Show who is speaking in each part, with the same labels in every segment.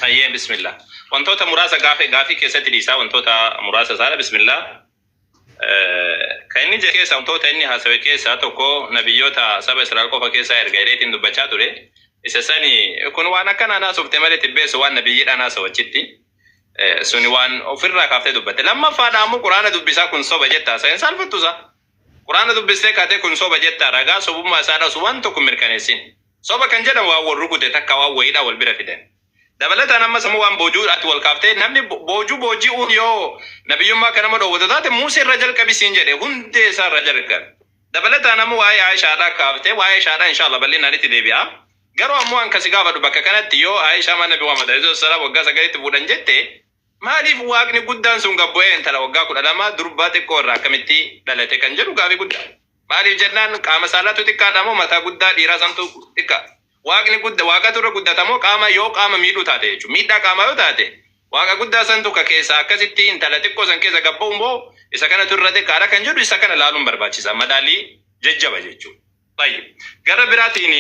Speaker 1: Hayyee, bismillah. Wantoota muraasa gaafii gaafii keessatti dhiisaa, wantoota muraasa isaadha. Bismillah. Kan inni jedhe keessaa, wantoota inni haasawe keessaa tokko, nabiyyoota saba Israa'el qofa keessaa erga jedheetiin dubbachaa ture. Isa sani kun waan akkanaan haasofte malee tibbeessu waan nabiyyiidhaan haasawachitti. Suni waan ofirraa kaaftee dubbatte. Lammaffaadha ammoo Quraana dubbisaa kun soba jetta haasa'een saalfattu isaa. Quraana dubbistee kaatee kun soba jettaa, ragaa sobummaa isaa dhasu waan tokko mirkaneessin. Soba kan jedhamu waan wal rukute takka waan wayiidhaa wal bira fidan. Dabalataan ammas ammoo waan boojuudhaatti wal kaaftee namni boojuu booji'uun yoo nabiyyummaa kan nama dhoowwatu taate, Muusee irra jalqabi siin jedhe, hundee isaa irra jalqabi. Dabalataan ammoo waa'ee Aayishaadhaa kaaftee, waa'ee Aayishaadhaa inshallah bal'inaan itti deebi'a. Garuu ammoo an kasi gaafadhu bakka kanatti, yoo Aayishaa mana Nabi Muhammad alayhi salaam waggaa 9tti fuudhan jette, maaliif Waaqni guddaan sun gad bu'ee intala waggaa 12 durbaa xiqqoo irraa akkamitti dhalate kan jedhu gaafii guddaa. Maaliif jennaan, qaama saalaatu xiqqaadha moo mataa guddaa dhiiraa santu xiqqaa? Waaqni gudda Waaqatu irra guddata moo qaama, yoo qaama miidhuu taate jechuudha. Miidhaa qaamaa yoo taate, Waaqa guddaa santu ka keessaa akkasitti intala xiqqoo san keessa gad ba'u moo isa kanatu irra xiqqaadha kan jedhu, isa kana laaluun barbaachisa. Madaalii jajjaba jechuudha. Tayyib. Gara biraatiin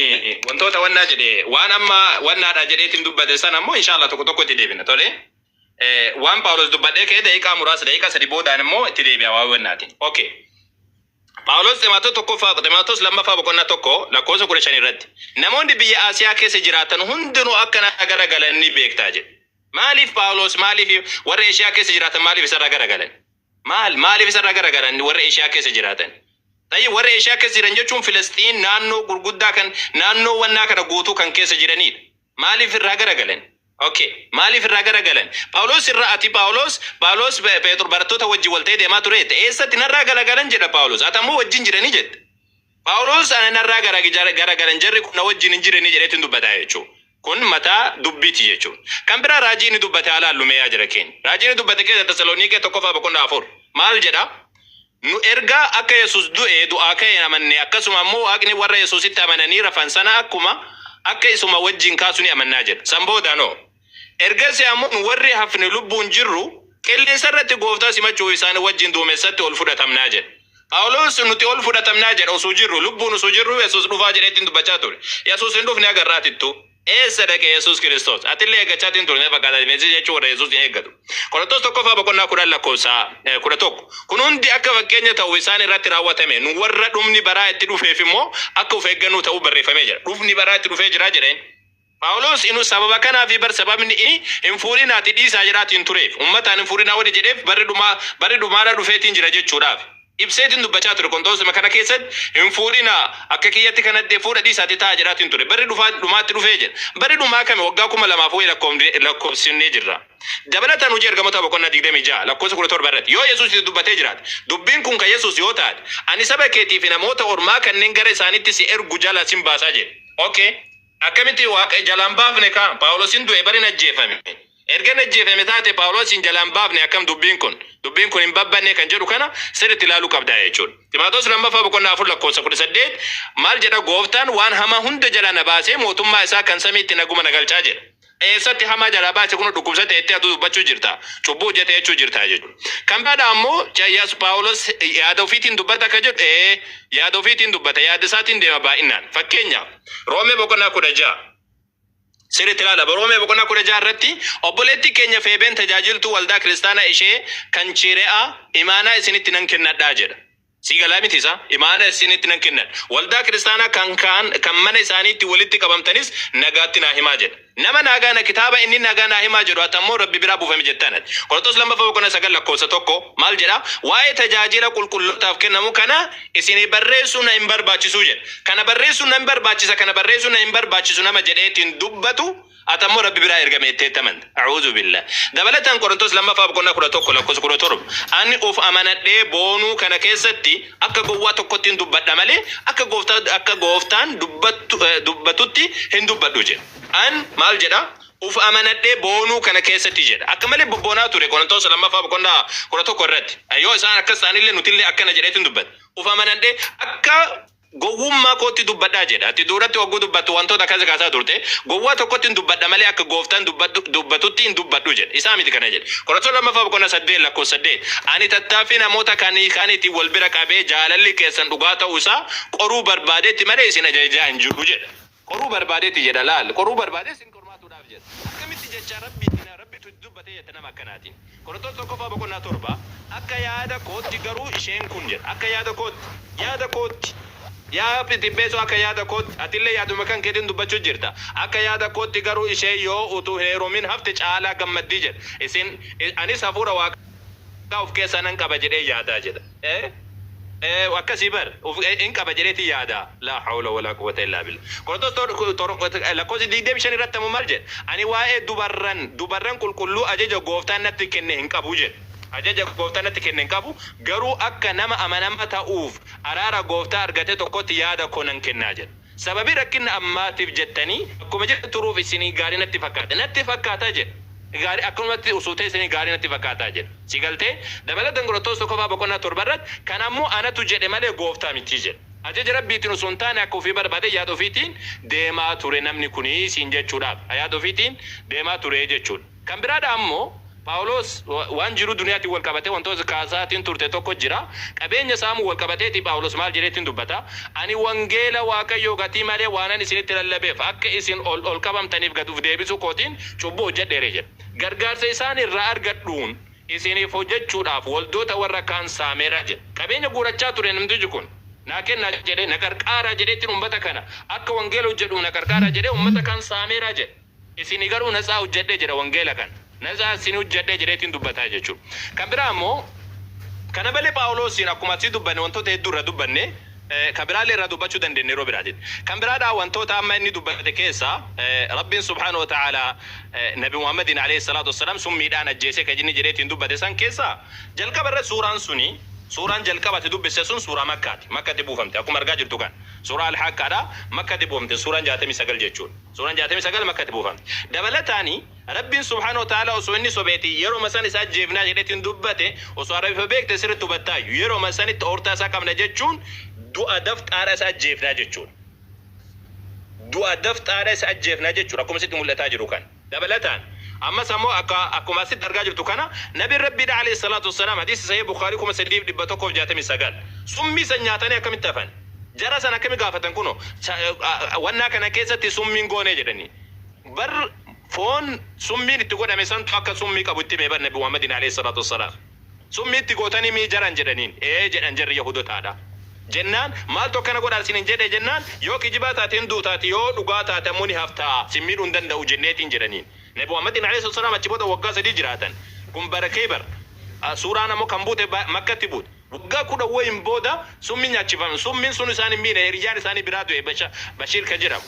Speaker 1: wantoota wannaa jedhe, waan amma wannaadha jedheetiin dubbate sana ammoo inshallah tokko tokko itti deebina. Tole. Waan Phaawulos dubbadhee ka'ee daqiiqaa muraasa, daqiiqaa 3 boodaan immoo itti deebi'a waa'ee wannaatiin. Okay. Phaawulos Ximaatoos tokkoffaa, Ximaatoos lammaffaa boqonnaa 1 lakkoofsa 15 irratti, namoonni biyya Asiyaa keessa jiraatan hundinuu akka na garagalan ni beektaa jedhe. Maaliif Phaawulos, maaliif warra Eeshiyaa keessa jiraatan, maaliif isarraa garagalan? Maaliif isarraa garagalan warra Eeshiyaa keessa jiraatan? Tayyib, warra Eeshiyaa keessa jiran jechuun Filisxiin naannoo gurguddaa kan naannoo wannaa kana guutuu kan keessa jiranidha. Maaliif irraa garagalan? Okay. Maaliif irraa garagalan? Phaawulos irraa ati Phaawulos Phexros barattoota wajjin wal ta'ee deemaa ture. Eessatti narraa garagalan jedha Phaawulos. Ati ammoo wajjin jiranii jette. Phaawulos ana narraa garagalan, jarri kun na wajjin hin jiranii jedheetiin dubbataa jechuudha. Kun mataa dubbiiti jechuudha. Kan biraa raajii inni dubbate haa laallu mee yaa jira keenya. Raajii inni dubbate keessa Tasaloniiqee tokkoffaa boqonnaa 4 maal jedha? Nu erga akka Yesuus du'e du'aa ka'e amanne, akkasuma ammoo Waaqni warra Yesuusitti amananii rafan sana akkuma akka isuma wajjin kaasu ni amannaa jedha. San boodaanoo? Ergasii ammoo nu warri hafne lubbuun jirru qilleensa irratti Gooftaa simachuuf isaan wajjin duumessatti ol fudhatamnaa jedha. Phaawulos nuti ol fudhatamnaa jedha, osoo jirru, lubbuun osoo jirru Yesuus dhufaa jedheetiin dubbachaa ture. Yesuus hin dhufne haga har'aatittuu. Eessa dhaqe Yesuus Kiristoos? Atillee eeggachaatiin turte na fakkaata. Mesii jechuun warra Yesuus hin eeggatu. Qorontos tokkoffaa boqonnaa 10 lakkoofsa 11. Kun hundi akka fakkeenya ta'u isaan irratti raawwatame. Nu warra dhumni baraa itti dhufeef immoo akka of eeggannuu ta'uu barreeffamee jira. Dhufni baraa itti dhufee jira jedheen. Phaawulos inu sababa kanaafi bar sababni inni hin fuudhinaati dhiisaa jedhaatiin tureef. Ummataan hin fuudhinaa wani jedheef barri dhumaa barri dhumaadha dhufeetiin jira jechuudhaaf. Ibseetiin dubbachaa ture Qorontosuma kana keessatti, hin fuudhinaa, akka kiyyatti kan addee fuudha dhiisaati ta'a jedhaatiin ture. Barri dhufaa dhumaatti dhufee jedha. Barri dhumaa kami? Waggaa 2000 fi wayi lakkoofsifnee jirra. Dabalataan Hojii Ergamootaa boqonnaa 26 lakkoofsa 17 irratti, yoo Yesuus itti dubbatee jiraate, dubbiin kun kan Yesuus yoo taate, ani saba keetii fi namoota ormaa kanneen gara isaaniitti si ergu jalaa sin baasaa jedhe. Okay. Akkamitti Waaqa jalaan baafne kaa? Phaawulosin du'e bari hin ajjeefame. Erga hin ajjeefame taate, Phaawulosin jalaan baafne, akkam dubbiin kun? Dubbiin kun hin babbanne kan jedhu kana sirriitti ilaaluu qabdaa jechuudha. Ximaatos lammaffaa boqonnaa 4 lakkoofsa 18 maal jedha? Gooftaan waan hamaa hunda jalaa na baasee mootummaa isaa kan samiitti naguma na galchaa jedha. Eessatti hamaa jalaa baase? Kun dhukkubsate jettee atuu dubbachuu jirta. Cubbuu hojjete jechuu jirta jechuudha. Kan biraadha ammoo Yas Phaawulos yaada ofiitiin dubbata akka jedhu, ee, yaada ofiitiin dubbata, yaada isaatiin deema baay'inaan. Fakkeenyaaf Roomee boqonnaa 16 sirriitti ilaala. Roomee boqonnaa 16 irratti, obboleettii keenya Feebeen tajaajiltuu waldaa kiristaanaa ishee kan Chiire'aa imaanaa isinitti nan kennadhaa jedha. Sii galaa miti isaa? Imaana isinitti nan kennadha. Waldaa kiristaanaa kan kaan kan mana isaaniitti walitti qabamtanis nagaatti naa himaa jedha. Nama naagaa na kitaaba inni nagaa naa himaa jedhu, ati ammoo Rabbi biraa buufame jettaan ati. Qorontos lammaffaa boqonnaa 9 lakkoofsa 1 maal jedha? Waa'ee tajaajila qulqullootaaf kennamu kana isinii barreessuu na hin barbaachisuu jedha. Kana barreessuun na hin barbaachisa, kana barreessuun na hin barbaachisu nama jedheetiin dubbatu, ati ammoo Rabbi biraa ergame jetteetti amanta. A'uuzu billah. Dabalataan Qorontos lammaffaa boqonnaa 11 lakkoofsa 17, ani of amanadhee boonuu kana keessatti akka gowwaa tokkottiin dubbadha malee akka gooftaa akka gooftaan dubbattu dubbatutti hin dubbadhu jedha. An maal jedha? Uf amanadhee boonuu kana keessatti jedha. Akka malee bobboonaa ture Qorontos lammaffaa boqonnaa 11 irratti. Yoo isaan akkas ta'anillee nutillee akkana jedheetiin dubbata. Uf amanadhee akka gowwummaa kootti dubbadhaa jedha. Ati duratti hogguu dubbattu wantoota akkasii kaasaa turte. Gowwaa tokkotti hin dubbadha malee akka gooftaan dubbatutti hin dubbadhu jedha. Isaa miti kana jedhe. Qorontos lammaffaa boqonnaa 8 lakkoofsa 8, ani tattaaffii namoota kaanii kaaniitiin wal bira qabee jaalalli keessan dhugaa ta'uu isaa qoruu barbaadeetti malee isin ajajaa hin jiru jedha. Qoruu barbaadeetti jedha laal. Qoruu barbaadee isin qormaatuudhaaf jedha. Akkamitti Akkamitti jecha Rabbiitiin Rabbitu dubbatee jette nama akkanaatiin? Qorontos 1ffaa boqonnaa 7, Akka yaada kootti garuu isheen kun jedha. Akka yaada kootti. Yaada kootti. Yaa Xibbeessoo akka yaada kootti, atillee yaaduma kan keetiin dubbachuu jirta. Akka yaada kootti garuu isheen yoo utuu hin heerumin hafte caalaa gammaddi jedha. Isin, anis hafuura Waaqaa of keessaa nan qaba jedhee yaadaa jedha. Ee? Ee, akkasii bar, of in qaba jedheeti yaada. Laa hawla walaa quwwata illaa billah. Qorontos lakkoofsa 25 irratti ammoo maal jedha? Ani waa'ee dubarran, dubarran qulqulluu ajaja Gooftaan natti kenne hin qabu jedha. Ajaja Gooftaan natti kenne hin qabu, garuu akka nama amanamaa ta'uuf araara Gooftaa argate tokkotti yaada koo nan kennaa jedha. Sababii rakkinna ammaatiif jettanii akkuma jirtan turuuf isinii gaarii natti fakkaata. Natti fakkaata jedha. Gaarii akkanumatti usuu teessanii gaarii natti fakkaataa jedha. Si galtee? Dabalatan Qorontos 1ffaa boqonnaa 7 irratti kana ammoo anatu jedhe malee Gooftaa miti jedha. Ajaja Rabbiitiin osoo hin taane akka ofii barbaade yaada ofiitiin deemaa ture namni kuni siin jechuudhaaf. Yaada ofiitiin deemaa ture jechuudha. Kan biraadhaa ammoo Phaawulos waan jiruu duniyaatiin wal qabatee wantoota kaasaatiin turte tokko jira. Qabeenya saamuu wal qabateeti Phaawulos maal jedheetiin dubbata? Ani wangeela Waaqayyoo gatii malee waanan isinitti lallabeef akka isin ol ol qabamtaniif gad uf deebisuu kootiin cubbuu hojjedheere jedha. Gargaarsa isaan irraa argadhuun isiniif hojjechuudhaaf waldoota warra kaan saameera jedha. Qabeenya guurachaa ture namtichi kun. Naa kennaa jedhee, na qarqaaraa jedheetiin ummata kana akka wangeela hojjedhuuf na qarqaaraa jedhee ummata kaan saameera jedha. Isini garuu natsaa hojjadhe jedha wangeela kana. Natsaa isini hojjadhe jedheetiin dubbataa jechuudha. Kan biraa ammoo kana malee Phaawuloosiin akkuma asii dubbanne wantoota hedduu irraa dubbanne, kan biraallee irraa dubbachuu dandeenya yeroo biraatitti. Kan biraadhaa wantoota amma inni dubbate keessaa Rabbiin subhaanahu wa ta'aalaa Nabi Muhammadiin alayhi salaatu wassalaam summiidhaan ajjeesee kan inni jedheetiin dubbate san keessaa jalqaba irra suuraan suni suuraan jalqaba ati dubbiste sun suuraa Makkaati. Makkatti buufamte akkuma argaa jirtu kana. Suuraa Al-Haqqaadha. Makkatti buufamte suuraan 69 jechuudha. Suuraan 69 Makkatti buufamte. Dabalataani, Rabbiin subhaanahu wa ta'aalaa osoo inni sobeeti yeroma san isa ajjeefnaa jedheetiin dubbate, osoo Arabifa beekte sirritti hubattaayyu. Yeroma sanitti oortaa isaa qabna jechuun du'a dafxaadha isa ajjeefnaa jechuudha. Du'a dafxaadha isa ajjeefnaa jechuudha. Akkuma sitti mul'ataa jiru kana. Dabalataan, ammas ammoo akka akkuma asitti argaa jirtu kana, Nabiin Rabbiidha alayhi salaatu wassalaam hadiisa Sahih Bukhaarii 3169 summii san nyaatanii akkamitti hafan? Jara san akkami gaafatan kuno wannaa kana keessatti summiin goone jedhanii. Bar foon summiin itti godhame santu akka summii qabu itti hime bar Nabi Muhammadin alayhi salaatu wassalaam. Summii itti gootanii mii jaran jedhaniin. Ee jedhan jarri Yahudotaadha. Jennaan maaltu akkana godhaa isiniin jedhe jennaan yoo kijibaa taate hin duutaati yoo dhugaa taate ammoo ni haftaa sin miidhuu hin danda'u jenneetiin jedhaniin. Nabi Muhammadin alayhi salaatu wassalaam achi booda waggaa 3 jiraatan. Kun bara Khaybar. Suuraan ammoo kan buute Makkatti buute. Waggaa 10 wayiin booda summiin nyaachifame. Summiin sun isaan hin miine. Hiriyyaan isaanii biraa du'e Bashiir ka jedhamu.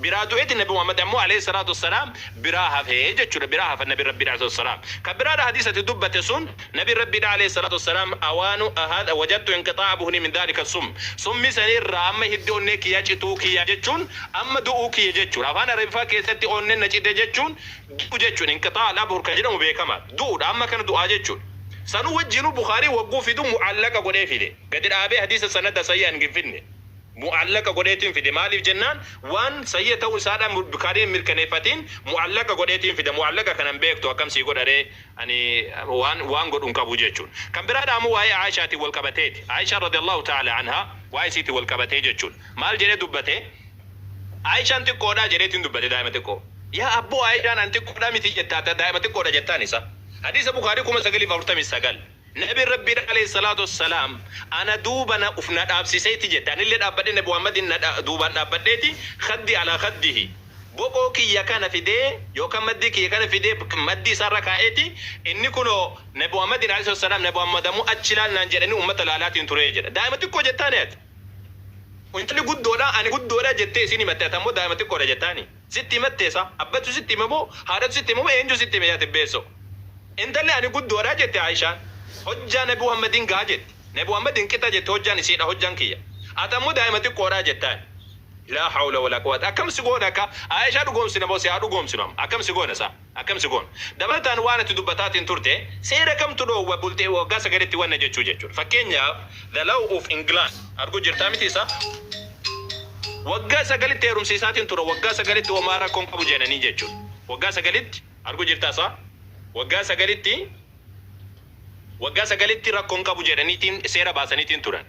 Speaker 1: Biraa du'eeti Nabi Muhammad ammoo alayhi salaatu wassalaam biraa hafe jechuudha. Biraa hafan Nabiin Rabbiidha alayhi salaatu wassalaam. Kan biraadha hadiisa ati dubbate sun Nabiin Rabbiidha alayhi salaatu wassalaam awaanu haadha wajadtu inqixaa'a buhni min dhaalika sum. Summii sanii irraa amma hiddi onnee kiyyaa cituu kiyya jechuun amma du'uu kiyya jechuudha. Afaan Arabiffaa keessatti onneen na cite jechuun du'u jechuudha. Inqixaa'a al-abhur kan jedhamu beekamaadha. Du'uudha. Amma kana du'aa jechuudha. Sanuu wajjiinuu Bukhaariin wagguu fidu mu'allaqa godhee fide. Gadi dhaabee hadiisa sanada sahiihan hin fidne. Mu'allaqa godheetiin fide. Maaliif jennaan waan sahiiha ta'uu isaadhaan Bukhaariin hin mirkaneeffatiin mu'allaqa godheetiin fida. Mu'allaqa kana hin beektu akkam sii godha ree ani waan waan godhu hin qabu jechuudha. Kan biraadhaa ammoo waa'ee Aayishaatiin wal qabateeti. Aayishaan radiyallahu ta'ala anhaa waa'ee isiitiin wal qabatee jechuudha. Maal jedhee dubbate? Aayishaan xiqqoodha jedheetiin dubbate daa'ima xiqqoo. Yaa abboo Aayishaan an xiqqoodha miti jetta ati daa'ima xiqqoodha jettaan isa. Hadiisa Bukhaarii 9049. Nabiin Rabbiidha alayhi salaatu wassalaam ana duuba na uf na dhaabsiseeti jette. Anillee dhaabbadhee Nabi Muhammadin na duubaan dhaabbadheeti khaddi alaa khaddihi. Boqoo kiyya kana fidee yookaan maddii kiyya kana fidee maddii isaarra kaa'eeti inni kunoo Nabi Muhammadin alayhi salaatu wassalaam Nabi Muhammad ammoo achi ilaali naan jedhanii ummata laalaatiin turee jedha. Daa'ima xiqqoo jettaani ati? Intalli guddoodha ani guddoodha jettee isiin himatte ati ammoo daa'ima xiqqoodha jettaani? Sitti himattee sa? Abbatu sitti hime moo haadhatu sitti hime moo eenyu sitti hime yaa tibbeessoo? Intalli ani guddoodha jette Aayishaan. Hojjaa Nabi Muhammadin gaha jette. Nabi Muhammadin qixa jette hojjaan isiidha hojjaan kiyya. Ati ammoo daa'ima xiqqoodha jettaani. Laa hawla walaa quwwata. Akkam si goona akka Aayishaa dhugoomsina moo si haa dhugoomsinu amma? Akkam si goona sa? Akkam si goona? Dabalataan waan ati dubbataatiin turte seera kamtu dhoowwa bultee waggaa sagalitti wanna jechuu jechuudha. Fakkeenyaaf the law of England arguu jirtaa miti isa? Waggaa sagalitti heerumsiisaatiin tura waggaa sagalitti homaa rakkoon qabu jedhanii jechuudha. Waggaa sagalitti arguu jirtaa isaa? Waggaa sagalitti waggaa sagalitti rakkoon qabu jedhaniitiin seera baasaniitiin turan.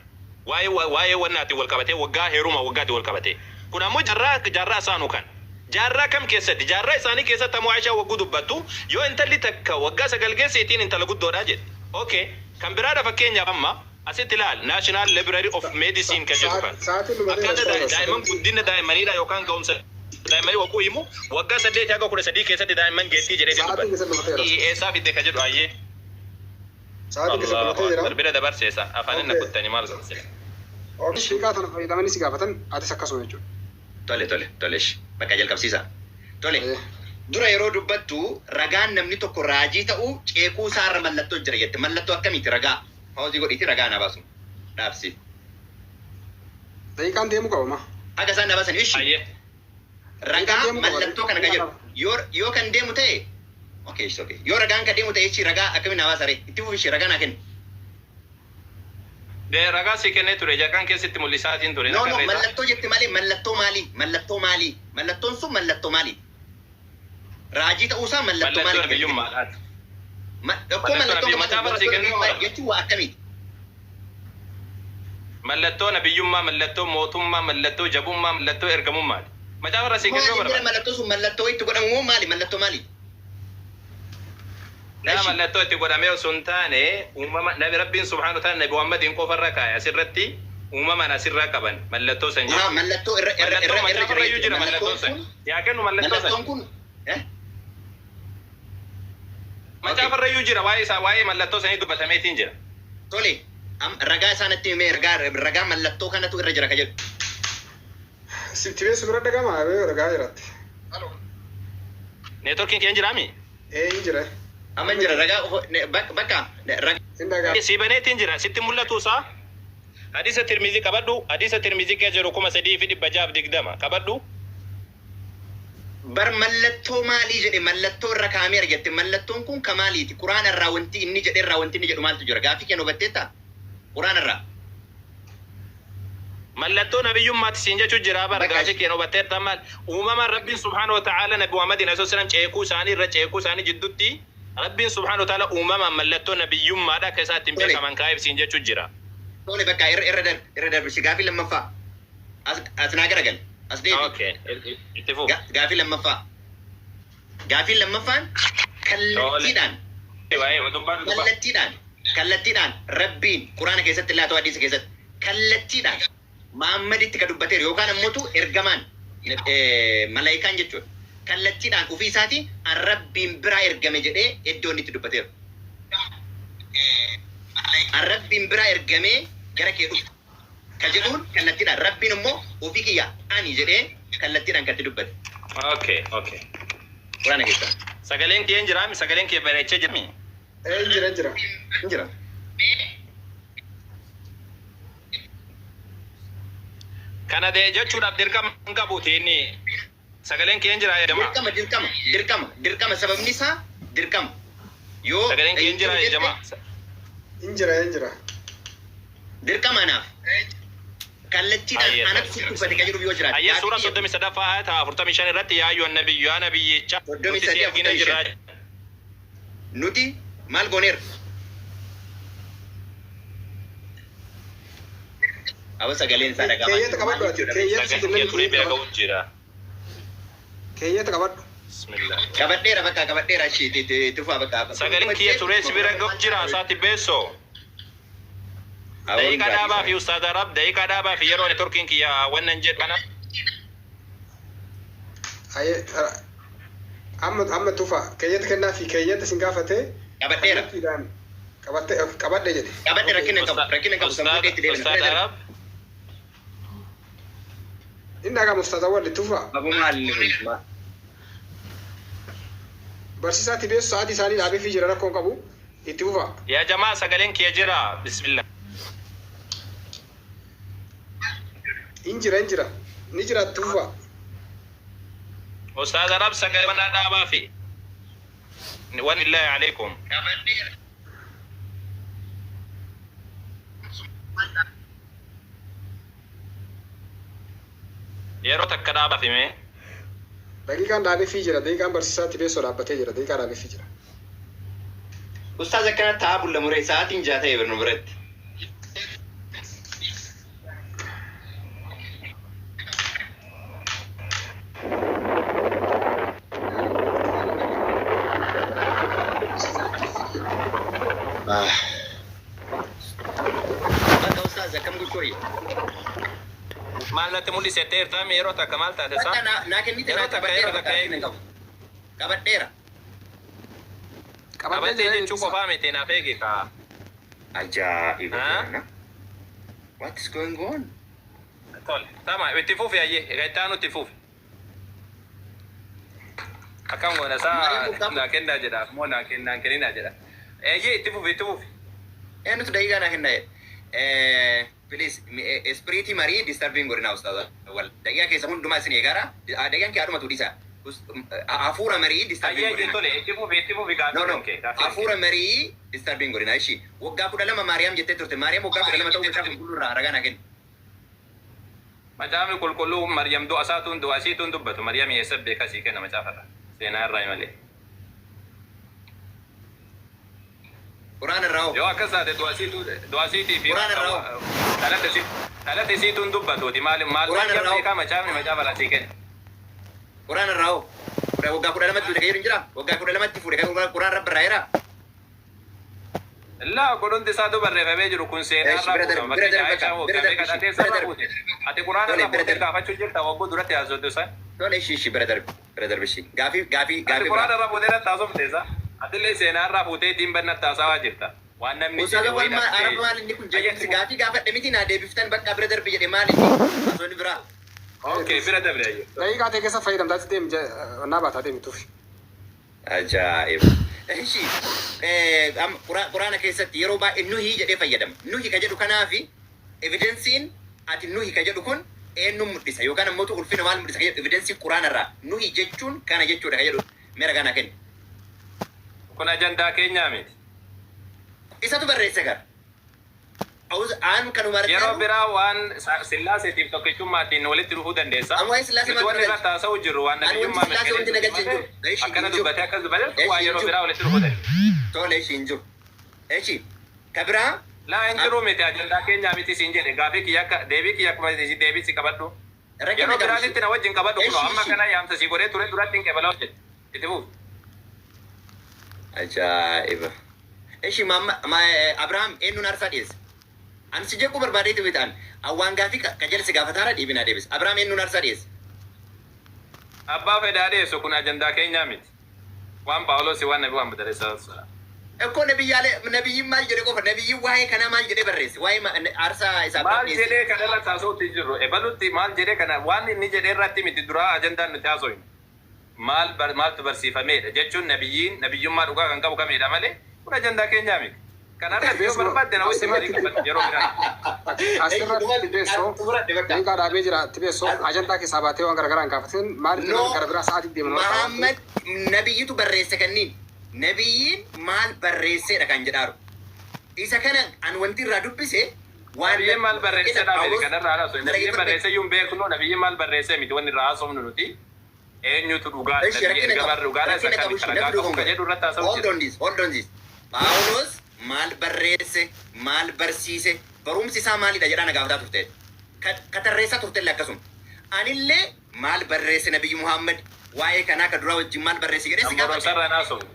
Speaker 1: Waa'ee waa'ee wannaatiin wal qabatee waggaa heeruma waggaatiin wal qabatee. Kun ammoo jarraa jarraa isaanu kan. Jaarraa kam keessatti? Jaarraa isaanii keessatti ammoo Aishaa wagguu dubbattu yoo intalli takka waggaa 9 geesse ittiin intala guddoodha jedhe. Okay. Kan biraadha fakkeenyaaf amma asitti ilaal National Library of Medicine kan jedhu kana.
Speaker 2: Sa'aatiin dhumateera
Speaker 1: Akkaataa
Speaker 2: ustaaza.
Speaker 1: daa'imman guddina daa'immaniidha yookaan ga'umsa daa'immanii wagguu himu waggaa 8 haga 13 keessatti daa'imman geettii jedhee
Speaker 2: Sa'aatiin
Speaker 1: dubbata.
Speaker 2: keessa dhumateera.
Speaker 1: Eessaa fidde ka jedhu ayyee.
Speaker 2: Sa'aatiin keessa
Speaker 1: Allahu
Speaker 2: dhumatee jira.
Speaker 1: Akbar. Bira dabarseessa. Afaan inni
Speaker 2: Okay.
Speaker 1: kuttani maal godhu.
Speaker 2: Okay. Shiiqaa tana fayyadamanii si gaafatan atis akkasuma jechuudha.
Speaker 3: Tole tole tole ishi. Bakka jalqabsiisa. Tole.
Speaker 2: Eh.
Speaker 3: Dura yeroo dubbattu ragaan namni tokko raajii ta'uu ceekuu isaarra mallattoo jira jette. Mallattoo akkamiiti ragaa? Pauzii godhiiti ragaa naa baasu. Dhaabsi.
Speaker 2: Daqiiqaan deemuu qaba ma.
Speaker 3: Haga isaan naa baasan ishi.
Speaker 1: Ayyee.
Speaker 3: Ragaa
Speaker 2: Deemuu qaba.
Speaker 3: mallattoo kana kan jedhu. Yoo kan deemu ta'e okay, it's okay. Yoo ragaan kan deemu ta'e ishi ragaa akkamiin naa baasa ree? Itti fufi ishi ragaa naa kenni.
Speaker 1: De ragaa si kennee ture jakaan keessatti mul'isaatiin ture.
Speaker 3: No, no,
Speaker 1: Nagarreessa.
Speaker 3: mallattoo jette malee mallattoo maali? Mallattoo maali? Mallattoon sun mallattoo maali? Raajii ta'uusaa mallattoo
Speaker 1: Mallattoo
Speaker 3: maali?
Speaker 1: nabiyyummaadhaati.
Speaker 3: Tokko
Speaker 1: Mallattoo
Speaker 3: mallattoo
Speaker 1: nabiyyummaa.
Speaker 3: qabaatu
Speaker 1: Macaafa sii
Speaker 3: mallattoo
Speaker 1: kennuu
Speaker 3: nabiyyummaa
Speaker 1: qaba.
Speaker 3: jechuun waa akkamiiti?
Speaker 1: Mallattoo nabiyyummaa, mallattoo mootummaa, mallattoo jabummaa, mallattoo ergamummaati. Macaafa irra sii kennuu
Speaker 3: Maali bira
Speaker 1: barbaada.
Speaker 3: mallattoo sun mallattoo itti godhamu moo maali? Mallattoo maali?
Speaker 1: Naa
Speaker 3: Eshi.
Speaker 1: mallattoo itti godhamee osoo hin taane uumama nabi Rabbiin subhaanahu wa ta'ala nabi Muhammadiin qofarra kaa'e asirratti uumamaan asirraa qaban mallattoo san
Speaker 3: Haa
Speaker 1: jechuudha.
Speaker 3: mallattoo irra irra
Speaker 1: Mallattoo
Speaker 3: irra irra
Speaker 1: macaafa
Speaker 3: jira
Speaker 1: irrayyuu
Speaker 3: jechuudha.
Speaker 1: jira
Speaker 3: Mallattoon
Speaker 1: mallattoon san.
Speaker 3: kun
Speaker 1: Yaa kennu mallattoo san.
Speaker 3: mallattoon kun eh okay.
Speaker 1: Macaafa irrayyuu jira waa'ee isaa waa'ee mallattoo sanii dubbatameetiin jira.
Speaker 3: Tole ragaa isaanatti himee ragaa ragaa mallattoo kanatu irra jira ka jedhu.
Speaker 2: Sitti beessu bira dhagama ragaa jiraatti.
Speaker 1: Neetworkiin kee hin jiraami?
Speaker 2: Ee hin jira.
Speaker 3: Amma jira ragaa bakka ragaa
Speaker 2: Hin dhagama.
Speaker 1: Si baneetiin jira sitti mul'atu isaa. Hadiisa Tirmizii qabadhu. Hadiisa Tirmizii keessa jiru 3620 qabadhu.
Speaker 3: Bar mallattoo maalii jedhe mallattoo irra kaa'amee argatte mallattoon kun ka maaliiti? Quraana irraa wanti inni jedhe irraa wanti inni jedhu maaltu jira? Gaaffii kennu hubatteetta? Quraana irraa.
Speaker 1: Mallattoo nabiyyummaati siin jechuu jira bara
Speaker 3: Bakka
Speaker 1: gaafii kennu hubatteetta maal? Uumamaan Rabbiin subhaanahu wa ta'ala nabi Muhammadiin asoo salam ceekuu isaanii irra ceekuu isaanii jidduutti Rabbiin subhaanahu wa ta'ala uumamaan mallattoo nabiyyummaadha akka isaa ittiin
Speaker 3: Tole.
Speaker 1: beekaman kaa'eef siin jechuu jira.
Speaker 3: Tole bakka irra irra darbi irra darbi si gaafii lammaffaa. As as naa garagal. As deebi.
Speaker 1: Okay. Itti fufu.
Speaker 3: Gaafii lammaffaa. Gaafiin lammaffaan
Speaker 1: Tole.
Speaker 3: kallattiidhaan
Speaker 1: Waa'ee dubbaa dubbaa.
Speaker 3: kallattiidhaan kallattiidhaan Rabbiin Quraana keessatti laatoo hadiisa keessatti kallattiidhaan Muhammaditti ka dubbateeru yookaan ammoo ergamaan malaayikaan jechuudha. Kallattiidhaan ofii isaatii an Rabbiin biraa ergame jedhee iddoo inni itti dubbateeru. An Rabbiin biraa ergamee gara kee dhufe. Ka jedhuun kallattiidhaan Rabbiin immoo ofii kiyya ani jedhee kallattiidhaan kan itti dubbate.
Speaker 1: Okay. Okay.
Speaker 3: Quraana keessaa.
Speaker 1: Sagaleen kee hin jiraami? Sagaleen kee bareechee jirmi?
Speaker 2: Ee hin jira hin jira.
Speaker 3: Hin jira.
Speaker 1: Kana de jechuudhaaf dirqama hin qabuuti inni sagaleen kee hin jira jedhama.
Speaker 3: Dirqama dirqama dirqama dirqama sababni isaa dirqama. Yoo
Speaker 1: Sagaleen kee hin
Speaker 3: hin
Speaker 1: jira
Speaker 3: jiru jette
Speaker 1: jedhama.
Speaker 2: Hin jira hin jira.
Speaker 3: dirqama anaaf kallattiidhaan
Speaker 1: Ayyee
Speaker 3: anatu sitti dubbate kan jedhu yoo jiraate.
Speaker 1: Ayyee suura
Speaker 3: Gaaffii
Speaker 1: 33ffaa ayata 45 irratti yaa ayyuhan nabiyyu yaa nabiyyicha
Speaker 3: soddomii
Speaker 1: nuti si
Speaker 3: sadii
Speaker 1: ergine
Speaker 3: afurtamii
Speaker 1: jirra.
Speaker 3: shan. Nuti maal gooneerra? Aba sagaleen isaa dhagahamaa
Speaker 2: Keeyyata
Speaker 3: jiru maal
Speaker 2: qabadhu ati.
Speaker 3: jechuudha?
Speaker 2: Keeyyata si
Speaker 1: Sagaleen kee
Speaker 2: kennan
Speaker 1: turee
Speaker 2: keeyyata
Speaker 1: bira
Speaker 2: qabadhu.
Speaker 1: ga'u jira.
Speaker 2: Keeyyata qabadhu.
Speaker 1: Bismillah.
Speaker 3: Qabadheera bakka qabadheera ishii itti fufaa bakka.
Speaker 1: Sagaleen kiyya turee si bira ga'u jira isaati beessoo.
Speaker 3: Awoon
Speaker 1: Daqiiqaa
Speaker 3: gaarii
Speaker 1: dhaabaa fi
Speaker 3: isaa.
Speaker 1: ustaaz Arab daqiiqaa dhaabaa fi yeroo neetworkiin kiyya wannan jedhu kana.
Speaker 2: Ayyee amma amma tufa keeyyata kennaa fi keeyyata sin gaafate
Speaker 3: Qabadheera.
Speaker 2: kallattiidhaan qabatte qabadhe jedhe.
Speaker 3: Qabadhe rakkina hin qabu rakkina hin qabu sammuu itti deebina.
Speaker 1: Ustaaz Arab
Speaker 2: Inni dhagama ustaaz Awwal tufa.
Speaker 3: Abu maal inni kun? Maal?
Speaker 2: Barsiisaatti beessu sa'aatii isaanii dhaabee fi jira rakkoon qabu itti fufa.
Speaker 1: yaa jamaa sagaleen kiyya jira. Bismillah.
Speaker 2: Hin jira hin jira. Ni jira itti fufa.
Speaker 1: Ustaaz Arab sagalee mana dhaabaa fi. Wanillahi alaikum. Yeroo takka dhaabaa fi mee.
Speaker 2: Daqiiqaan dhaabee fi jira. Daqiiqaan barsiisaatti beessoo dhaabbatee jira. Daqiiqaa dhaabee fi jira.
Speaker 3: Ustaaz akkana taa'aa bulla muree sa'aatiin ja'a ta'e nu biratti. Bakka ustaaz akkam gochuu?
Speaker 1: Maal natti mul'isettee jirtaa yeroo takka maal taate
Speaker 3: Bakka
Speaker 1: isaa?
Speaker 3: naa kennite
Speaker 1: Yeroo
Speaker 3: naa
Speaker 1: takka
Speaker 3: qabadheera
Speaker 1: yeroo
Speaker 3: bakka
Speaker 1: takka
Speaker 3: rakkina hin
Speaker 1: eegi.
Speaker 3: qabu. Qabadheera.
Speaker 2: Qabadhee
Speaker 1: Qabattee
Speaker 2: jira
Speaker 1: jechuu
Speaker 2: eebbisa.
Speaker 1: qofaa miti, naaf eegi kaa.
Speaker 3: Ajaa'iba!
Speaker 1: Haa?
Speaker 3: What is going on?
Speaker 1: Tole. Tama itti fufi ayyee. Egaa itti aanu itti fufi. Akkam goona isaa
Speaker 3: Mariin waggaa
Speaker 1: naa kennaa jedha. Moo naa kennaa kenninaa jedha. Eeyyee, itti fufi, itti fufi.
Speaker 3: Eenyutu daqiiqaa naa kennaa jedhe? Please, espiriitii marii disturbing godhina ustaaza. Wal daqiiqaa keessa hundumaa isin eegaara. Daqiiqaan kee haadhumatu dhiisa. Hafuura marii disturbing
Speaker 1: Ayyee ayyee
Speaker 3: godhina.
Speaker 1: tole, itti fufi, itti fufi
Speaker 3: No,
Speaker 1: gaafii
Speaker 3: no.
Speaker 1: kan kee gaafii kan kee.
Speaker 3: Hafuura marii disturbing godhina. Ishi waggaa 12 Maariyaam jettee turte. Maariyaam waggaa 12 ta'uu Macaafa Qulqulluu irraa ragaa naa kenni.
Speaker 1: Macaafni Qulqulluu Maryam du'a isaatuun du'a isiituun dubbatu. Maryam eessa beeka sii kenna macaafarra. Seenaa irraa malee.
Speaker 3: Quraan irraa hoo?
Speaker 1: Yoo akkas taate du'a isiituu du'a isiitii fi
Speaker 3: Quraan irraa hoo?
Speaker 1: dhalate isiituun dubbatuuti. Maal maal
Speaker 3: Quraan
Speaker 1: Maryam
Speaker 3: irraa hoo?
Speaker 1: beekaa macaafni macaafarraa sii kenna.
Speaker 3: Quraan irraa hoo? Waggaa 12tti fuudhe kan jedhu hin jiraa? Waggaa 12tti fuudhe kan Quraan rabbi irraa heeraa?
Speaker 1: Laa, kun hundi isaatu barreeffamee jiru kun seenaa
Speaker 3: Eesh,
Speaker 1: irraa
Speaker 3: bira darbi,
Speaker 1: fuudhama.
Speaker 3: bira
Speaker 1: Fakkeenya
Speaker 3: darbi
Speaker 1: Aishaa
Speaker 3: bakka, bira
Speaker 1: waggaa
Speaker 3: darbi
Speaker 1: meeqa
Speaker 3: ishii,
Speaker 1: dhalate
Speaker 3: bira
Speaker 1: irraa
Speaker 3: darbi.
Speaker 1: fuute. Ati Quraana
Speaker 3: Tole,
Speaker 1: irraa
Speaker 3: bira
Speaker 1: fuutee
Speaker 3: darbi.
Speaker 1: gaafachuu jirta wagguu duratti haasoftu san.
Speaker 3: Tole, ishii ishii bira darbi, bira darbi ishii. Gaafii gaafii
Speaker 1: Ati
Speaker 3: gaafii
Speaker 1: Quraana
Speaker 3: biraa.
Speaker 1: irraa fuutee natti haasofte isa. Atillee seenaa irraa fuutee ittiin bannatti haasawaa jirta. Waan namni
Speaker 3: Ustaaza
Speaker 1: jedhe
Speaker 3: wal
Speaker 1: wayii
Speaker 3: maal araba
Speaker 1: dhabdee.
Speaker 3: maal inni kun
Speaker 1: Ayyee
Speaker 3: jeequmsi
Speaker 1: itti fufi.
Speaker 3: gaafii gaafadhe miti naa deebiftan bakka bira darbi jedhe maal inni haasofni biraa.
Speaker 1: Okay, bira dabre ayyee.
Speaker 2: Daqiiqaa ta'e keessa fayyadamtaa deemi, naa baataa deemi tufi.
Speaker 3: Ajaa'iba. Ishi Quraana keessatti yeroo baay'ee nuhi jedhee fayyadama. Nuhi ka jedhu kanaafi evidenceiin ati nuhi ka jedhu kun eenyuun mul'isa yookaan ammoo ulfina maal mul'isa ka jedhu evidence Quraana irraa nuhi jechuun kana jechuudha ka jedhu meera kana kenni.
Speaker 1: Kun ajandaa keenyaa miti.
Speaker 3: Isatu barreesse gara. Aan kanuma irratti
Speaker 1: Yeroo
Speaker 3: jiru
Speaker 1: biraa waan sillaaseetiif tokkichummaatiin walitti dhufuu dandeessa.
Speaker 3: An waa'ee sillaasee
Speaker 1: Nuti
Speaker 3: maaltu
Speaker 1: wanni irratti
Speaker 3: nagalche?
Speaker 1: haasa'u jirru waan
Speaker 3: Ani wanti
Speaker 1: nabiyyummaa
Speaker 3: sillaasee wanti
Speaker 1: mirkaneessuuti
Speaker 3: nagalche hin
Speaker 1: malee
Speaker 3: jiru. Eshi
Speaker 1: akkana
Speaker 3: hin jiru.
Speaker 1: dubbatee akkas dubbatee
Speaker 3: Eshi
Speaker 1: waan
Speaker 3: hin
Speaker 1: yeroo
Speaker 3: jiru.
Speaker 1: biraa walitti dhufuu dandeessa.
Speaker 3: Tole, eshi hin jiru. Eshi ka biraa
Speaker 1: Laa, hin jiru miti, ajandaa keenyaa miti siin jedhe. Gaafii kiyya akka deebii kiyya akkuma deebii si qabadhu.
Speaker 3: Rakkina
Speaker 1: Yeroo
Speaker 3: qabu ishee.
Speaker 1: biraatitti na wajjin qabadhu kunoo
Speaker 3: Eshi
Speaker 1: amma
Speaker 3: ishi.
Speaker 1: kana yaamsa si godhee ture duratti hin qebalaa hojjete. Itti fufi.
Speaker 3: Ajaa'iba. Eshi maamma Abrahaam eenyuun aarsaa dhiyeesse? Ani si jequu barbaadeeti bitaan. Awwaan gaafii ka jala si gaafataara dhiibinaa deebise. Abrahaam eenyuun aarsaa dhiyeesse?
Speaker 1: Abbaa fedhaa dhiyeessu, kun ajandaa keenyaa miti. Waan Phaawulos waan Nabi Muhammad alayhi salaatu wassalaam.
Speaker 3: Ekkoo nabiyyaalee nabiyyiin maal jedhe qofa, nabiyyiin waa'ee kanaa maal jedhee barreesse? Waa'ee aarsaa isa Abrahaam
Speaker 1: Maal
Speaker 3: dhiyeesse.
Speaker 1: jedhee kana irratti haasa'utti hin jirru. Ebalutti maal jedhee kana waan inni jedhee irratti miti duraa ajandaan nuti haasofnu. Maal maaltu barsiifameedha jechuun nabiyyiin nabiyyummaa dhugaa kan qabu kamidha malee kun ajandaa keenyaa miti. Kana irratti yoo barbaadde na wajjin marii qabadhu yeroo biraa.
Speaker 2: Asirratti Tibeessoo daqiiqaa dhaabee jira. Tibeessoo, ajandaa keessaa baatee waan garagaraa hin gaafatin. Maaliif
Speaker 3: No,
Speaker 2: gara biraa sa'aatii deeman?
Speaker 3: Muhammad nabiyyitu barreesse kanniin. Nabiyyiin maal barreesseedha kan jedhaaru. Isa kana an wanti irraa dubbise waan
Speaker 1: Nabiyyiin maal barreesseedha miti
Speaker 3: Phaawulos
Speaker 1: kanarraa haasofnu. Nabiyyiin barreesse iyyuu hin beeknu, nabiyyiin maal barreessee miti wanni irraa haasofnu nuti. Eenyutu dhugaa
Speaker 3: Eshi
Speaker 1: nabiyyi
Speaker 3: rakkina
Speaker 1: ergamaan
Speaker 3: qabu.
Speaker 1: dhugaadha isa
Speaker 3: Rakkina
Speaker 1: kami
Speaker 3: qabu ishee
Speaker 1: ragaa
Speaker 3: namni
Speaker 1: qabu ka jedhu irratti haasa'u
Speaker 3: Hold
Speaker 1: jira.
Speaker 3: on this, hold on this. Phaawulos maal barreesse, maal barsiise, barumsi isaa maalidha jedhaa na gaafataa turte. Ka tarreessaa turtellee akkasuma. Anillee maal barreesse Nabiyyi Muhammad waa'ee kanaa ka duraa wajjin maal barreesse jedhee si
Speaker 1: An
Speaker 3: gaafadhe.
Speaker 1: barumsarraa naasofne.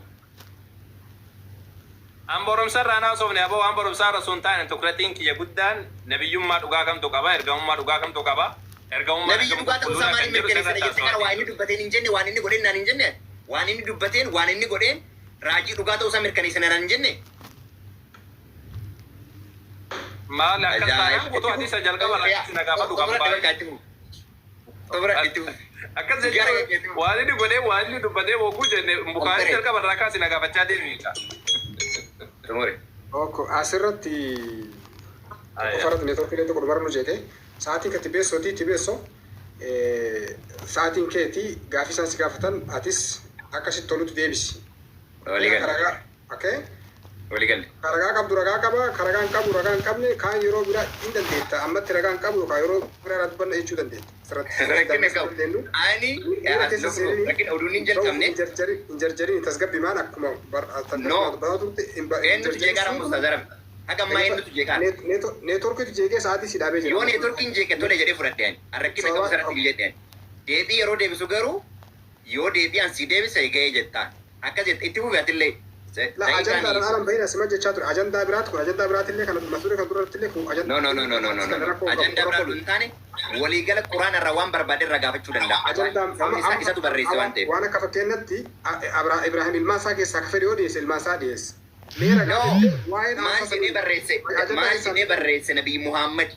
Speaker 1: An barumsarraa naasofne aboo, waan barumsaarra osoo hin taane tukratiin kiyya guddaan nabiyyummaa dhugaa kamtu qaba, ergamummaa dhugaa kamtu qaba, ergamummaan
Speaker 3: Nabiyyi
Speaker 1: akkam
Speaker 3: dhugaa ta'uu isaa
Speaker 1: qulqulluudha kan
Speaker 3: maaliin
Speaker 1: jedhu
Speaker 3: mirkaneessina
Speaker 1: sirratti
Speaker 3: jettee kana waa
Speaker 1: haasawaa
Speaker 3: inni dubbateen hin jenne, waan inni godheen naan hin jenne, waan inni dubbateen, waan inni godheen raajii dhugaa ta'uu isaa mirkaneessina naan hin jenne.
Speaker 1: Maal akkas taanaan guutuu hadiisa jalqaba irraa na gaafadhu kan
Speaker 3: Xumuradhe
Speaker 1: baay'ee.
Speaker 3: bakka itti fufu. Xumuradhe itti fufu.
Speaker 1: Akkas
Speaker 3: Gara
Speaker 1: jechuun
Speaker 3: keetti fufu.
Speaker 1: waan inni godhee waan inni dubbatee bookuu jenne Bukaarii
Speaker 3: Xumure.
Speaker 1: jalqaba irraa kaasi na gaafachaa deemi.
Speaker 3: Xumure.
Speaker 2: Okko asirratti qofarratti neetworkii illee tokko dubarra nu jeete sa'aatiin kan Tibeessooti. Tibeessoo, sa'aatiin keetii gaafii isaan si gaafatan atis akkasitti tolutti deebisi.
Speaker 3: Walii galle.
Speaker 2: Karagaa okay.
Speaker 3: Walii galle.
Speaker 2: Karagaa qabdu ragaa qaba, karagaa hin qabu ragaa hin qabne kaan yeroo biraa hin dandeetta. Ammatti ragaa hin qabu yookaan yeroo biraa irraa dubbanna jechuu dandeetta. Asirratti
Speaker 3: Rakkina qabu. Ani
Speaker 2: Miira keessa seenanii
Speaker 3: rakkina oduun hin jalqabne.
Speaker 2: hin jarjarin, tasgabbimaan akkuma
Speaker 3: No.
Speaker 2: dubbataa turte hin
Speaker 3: Eenyutu jeeqaa Musta Zaram? Haga ammaa eenyutu jeeqaa?
Speaker 2: Neetworkiitu jeeqee sa'aatii si dhaabee jira.
Speaker 3: Yoo neetworkiin jeeqe tole jedhee fudhadhe ani. An rakkina qabu sarratti hin jedhe ani. Deebii yeroo deebisu garuu yoo deebii an si deebise ga'ee jettaan. Akkas jette itti fufi atillee.
Speaker 2: La ajandaadhaan alan bahina sima jechaa ture. Ajandaa biraati kun, ajandaa biraatillee kana mata duree kan duratti illee kun
Speaker 3: No, no, no, no, no, no, no. Ajandaa biraa hin taane, waliigala Quraana irraa waan barbaade irraa gaafachuu danda'a.
Speaker 2: Ajandaa
Speaker 3: Sababni isaa isatu barreesse waan ta'eef.
Speaker 2: Waan akka fakkeenyatti Ibrahim ilmaan isaa keessaa ka fedhe yoo dhiyeesse, ilmaan isaa dhiyeesse. Mee ragaa
Speaker 3: No,
Speaker 2: jettee waa'een
Speaker 3: maal
Speaker 2: dhaamsa
Speaker 3: jedhee barreesse?
Speaker 2: ajandaa
Speaker 3: Maal
Speaker 2: keessaan
Speaker 3: jedhee barreesse Nabii Muhammad?